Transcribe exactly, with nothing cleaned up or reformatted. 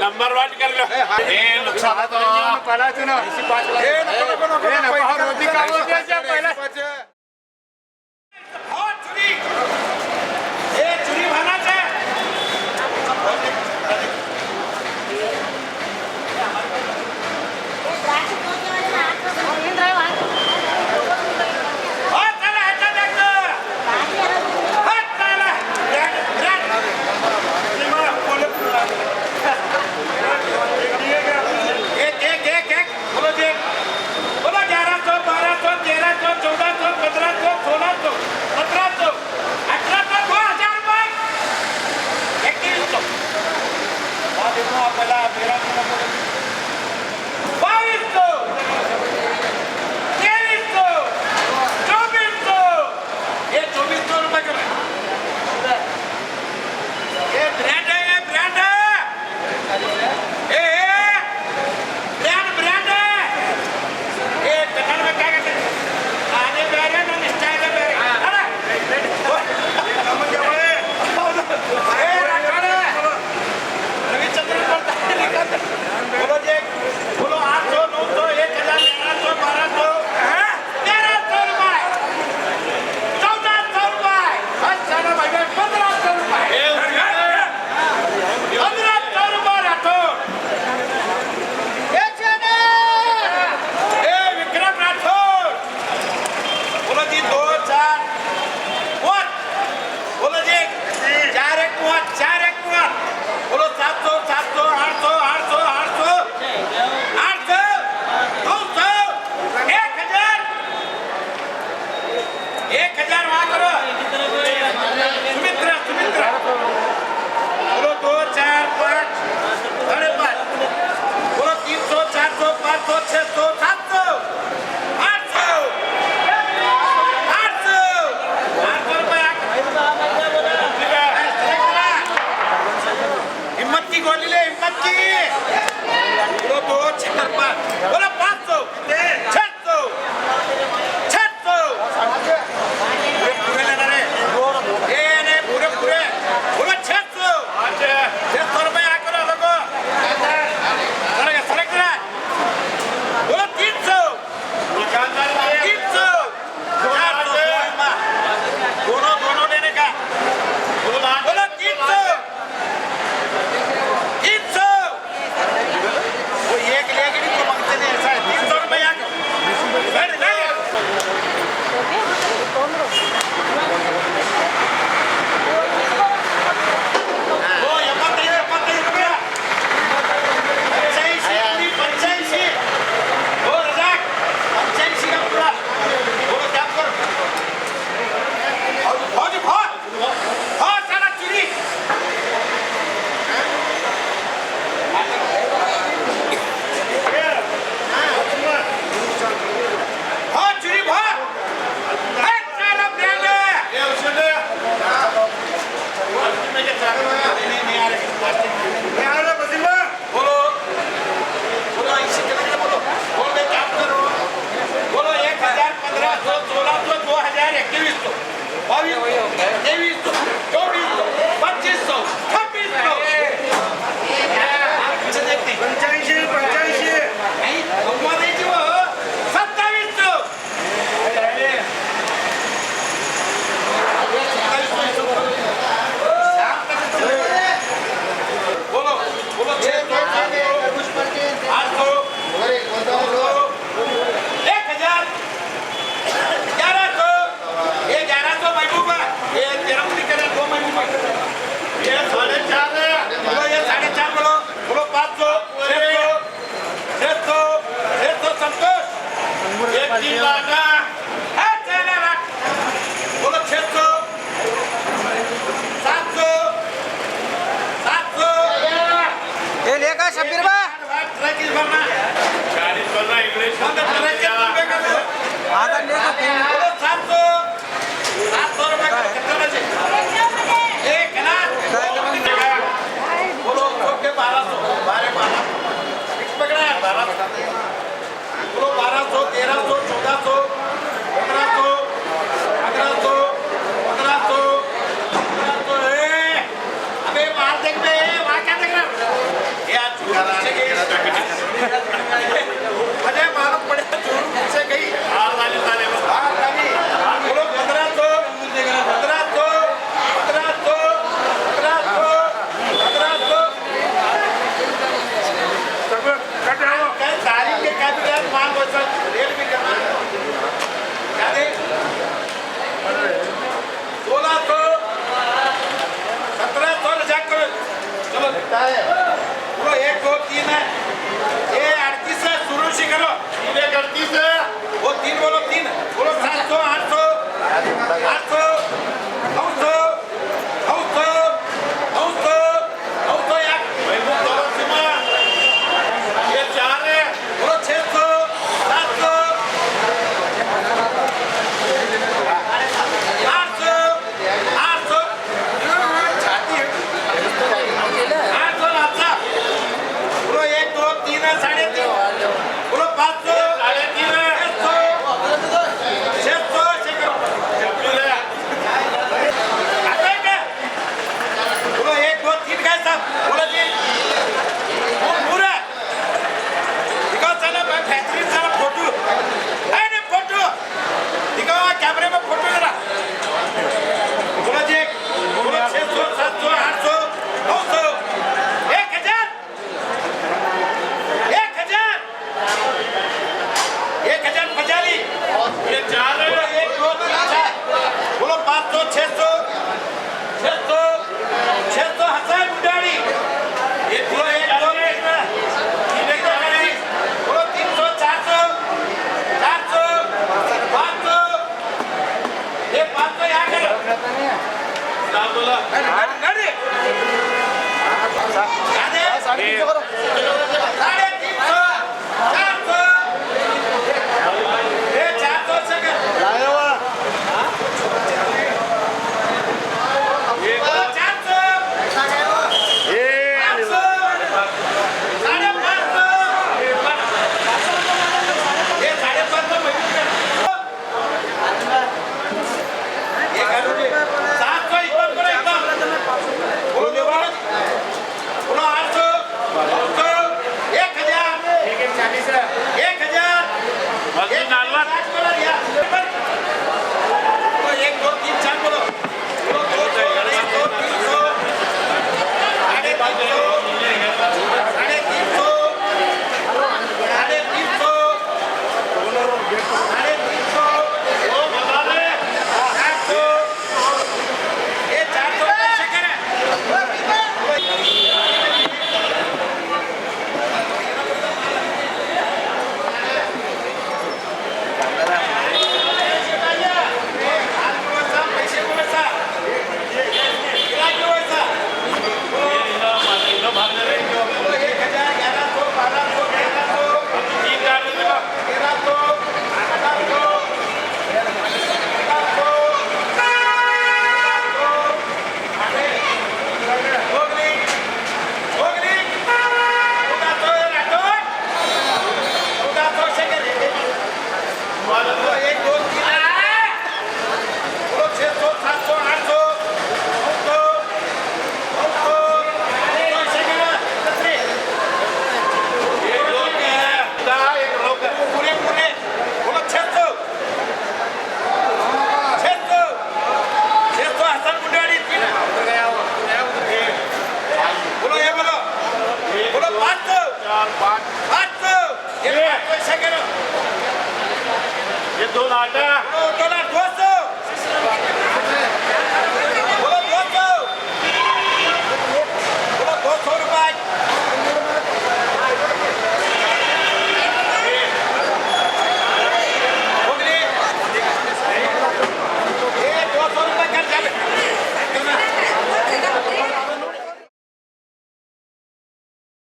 نمبر ون کر لو۔ اے، نکالو، نکالو۔ ایک، ایک، ایک، ایک۔ بولو جی، بولو، گیارہ سو، بارہ سو، تیرہ سو، چودہ سو، پندرہ سو، سولہ سو، سترہ سو، اٹھارہ سو، دو ہزار روپے۔ اکیس سو۔ بائیس سو، تیئیس سو، چوبیس سو۔ یہ چوبیس سو روپے کا ہے۔ یہ برانڈ ہے، یہ برانڈ ہے۔ اے، اے، برانڈ، برانڈ ہے۔ اے، کنڑ میں کیا کہتے ہیں؟ آنے پیارے، نہ اسٹائل ہے پیارے۔ اڑے۔ اے، رکھا ہے۔ روی چندر پڑتا ہے، نکالتے۔ بولو جی، بولو، آٹھ سو، نو سو، ایک ہزار، گیارہ سو، بارہ سو۔ ہاں؟ تیرہ سو روپے، چودہ سو روپے، بس چلو بھائی، بھائی، پندرہ سو روپے۔ پندرہ سو روپے راٹھوڑ۔ اے چینل، اے وکرم راٹھوڑ۔ بولو جی، دو، چار، پانچ۔ بولو جی، چار ایک پانچ، چار ایک پانچ۔ بولو، سات سو، سات سو، آٹھ سو، آٹھ سو، آٹھ سو، آٹھ سو، نو سو، ایک ہزار۔ ایک ہزار وہاں کرو۔ سمترا، سمترا۔ بولو، دو، چار، پانچ، ساڑھے پانچ۔ بولو، تین سو، چار سو، پانچ سو، چھ سو، سات سو، آٹھ سو، آٹھ سو، آٹھ سو روپے۔ ہمت کی گولی لے، ہمت کی۔ بولو، دو، چار، پانچ۔ بولو، پانچ سو۔ چھ سو، چھ سو۔ یہ پورے لینا رے۔ یہ نہیں، پورے، پورے۔ بولو چھ سو۔ چھ سو روپے آ کرو لوگوں۔ سرک، سرک رہا۔ بولو تین سو۔ تین سو۔ چار سو۔ دونوں، دونوں لینے کا۔ بولو تین سو۔ تین سو۔ وہ ایک لے کے بھی تو مانگتے نہیں، ایسا ہے۔ تین سو روپے آ کے۔ بیٹھ، بیٹھ۔ وہ یہ پتہ ہی، یہ پتہ ہی روپیہ۔ پچاسی، پوری پچاسی۔ وہ رزاق، پچاسی کا پورا۔ وہ کیا کر؟ اور، اور، اور۔ ہاں، سارا چوری۔ ہاں، چوری بھاگ۔ اے، سارا برانڈ ہے۔ بولو، بولو، اسی کے لیے بولو۔ بول دے، کیا کرو؟ بولو، ایک ہزار، پندرہ سو، سولہ سو، دو ہزار، اکیس سو، بائیس سو، تیئیس سو، چوبیس سو، پچیس سو، چھبیس سو۔ آپ پیچھے دیکھتے ہیں۔ پچاسی، پچاسی۔ نہیں، ہم کو نہیں چاہیے وہ۔ ستائیس سو۔ بولو، بولو، چھ سو، سات سو، آٹھ سو، ایک ہزار، گیارہ سو، یہ گیارہ سو محبوبہ، یہ تیرہ سو نکلے، دو محبوبہ۔ یہ ساڑھے چار ہے، بولو، یہ ساڑھے چار بولو، بولو، پانچ سو، چھ سو، چھ سو، چھ سو سنتوش۔ ایک تین لاکھ۔ ہاں، چھ لاکھ۔ بولو، چھ سو۔ سات سو۔ سات سو۔ یہ لے گا شبیر بھائی۔ ٹرک ہی بھرنا۔ ٹرک ہی بھرنا۔ آدھا لے گا۔ بولو، سات سو۔ سات سو روپے کا کتنا بچے؟ ایک لاکھ۔ بولو، اوکے، بارہ سو۔ بارہ، بارہ۔ فکس پکڑا ہے، بارہ سو۔ بولو، بارہ سو، تیرہ سو، چودہ سو، آٹھ سو، نو سو، نو سو، نو سو، نو سو ایک۔ بھائی، وہ دو سیما۔ یہ چار ہے۔ بولو، چھ سو، سات سو، آٹھ سو، آٹھ سو۔ آٹھ سو، آٹھ سو۔ بولو، ایک، دو، تین ہے، ساڑھے تین۔ بولو، پانچ سو، ساڑھے تین ہے۔ چھ سو، چھ سو، چھ سو۔ آتا ہے کیا؟ بولو، ایک، دو، تین کا ہے سب۔ بولو جی۔ وہ پورا۔ دکھاؤ سارا بہترین سارا فوٹو۔ اے، نہیں، فوٹو۔ دکھاؤ کیمرے میں فوٹو ذرا۔ بولو جی۔ بولو، چھ سو، سات سو، آٹھ سو، نو سو، ایک ہزار۔ ایک ہزار۔ ایک ہزار پچالی۔ یہ چار ہے۔ بولو، ایک، دو، تین، چار۔ بولو، پانچ سو، چھ سو، چھ سو، چھ سو، حسن اڈاڑی۔ یہ بولو، ایک، دو، تین، تین، بولو، تین سو، چار سو، چار سو، پانچ سو۔ یہ پانچ سو یہاں کرو۔ نڑی، نڑی، نڑی۔ ساڑھے تین سو، چار سو۔ یہ چار سو سے کر۔ چار سو۔ پانچ سو۔ ساڑھے پانچ سو۔ یہ ساڑھے پانچ سو۔ سات سو، ایک بار بولو، ایک بار۔ بولو، بولو۔ بولو، آٹھ سو، نو سو، ایک ہزار، ایک ہزار۔ بولو، ایک، دو، تین، چار، بولو۔ بولو، دو سو، ڈھائی سو، تین سو، ساڑھے تین سو، ساڑھے تین سو، ساڑھے تین سو، ساڑھے تین سو، چار سو۔ چھ سو، چھ سو، حسن منڈاڑی۔ بولو، یہ بولو، بولو، پانچ سو، پانچ سو، یہ پانچ سو، ایسا کرو۔ یہ دو لاٹا۔ بولو، دو